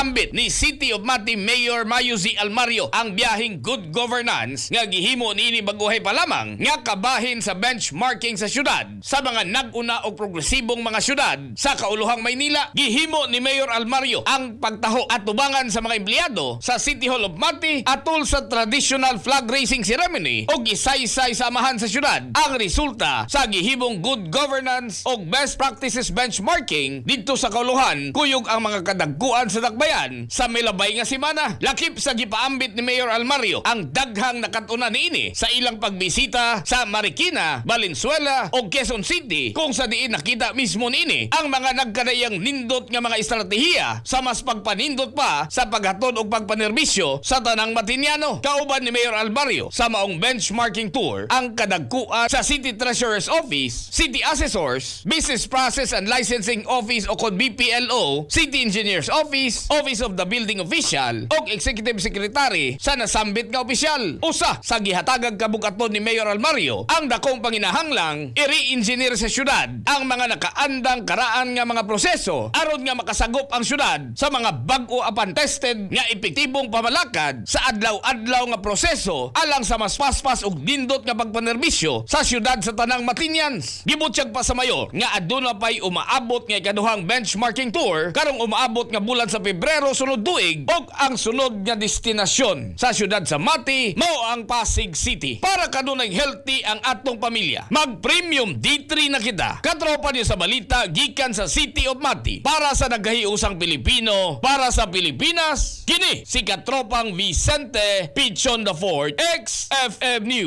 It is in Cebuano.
Gipaambit ni City of Mati Mayor Mayo Z. Almario ang biyaheng good governance nga gihimo niini baguhay pa lamang nga kabahin sa benchmarking sa syudad sa mga nag-una og progresibong mga syudad sa kauluhang Maynila. Gihimo ni Mayor Almario ang pagtaho at tubangan sa mga empleyado sa City Hall of Mati atol sa traditional flag raising ceremony og gisaysay sa amahan sa syudad ang resulta sa gihimong good governance og best practices benchmarking didto sa kauluhan kuyog ang mga kadagkuan sa dakbayan sa milabay nga semana. Lakip sa gipaambit ni Mayor Almario ang daghang nakatunan niini sa ilang pagbisita sa Marikina, Valenzuela ug Quezon City, kung sa diin nakita mismo niini ang mga nagkadayang nindot nga mga estratehiya sa mas pagpanindot pa sa paghatod og pagpanerbisyo sa tanang Matiniano. Kauban ni Mayor Almario sa maong benchmarking tour ang kadagkuan sa City Treasurer's Office, City Assessors, Business Process and Licensing Office o kon BPLO, City Engineer's Office, Office of the Building Official ug Executive Secretary sa nasambit nga opisyal. Usa sa gihatagag kabukaton ni Mayor Almario ang dakong panginahanglang i-re-engineer sa syudad ang mga nakaandang karaan nga mga proseso aron nga makasagop ang syudad sa mga bag-o apan tested nga epektibong pamalakad sa adlaw-adlaw nga proseso alang sa mas paspas ug nindot nga pagpanerbisyo sa syudad sa tanang Matinians. Gibutyag pa sa mayor nga aduna pay umaabot nga ikaduhang benchmarking tour karong umaabot nga bulan sa Pebrero sunod tuig ug ang sunod nga destinasyon sa syudad sa Mati mao ang Pasig City. Para kanunay healthy ang atong pamilya, mag Premium D3 na kita. Katropa niyo sa balita gikan sa City of Mati. Para sa nagkahiusang Pilipino, para sa Pilipinas, kini si Katropang Vicente Pichon the Fourth, XFM News.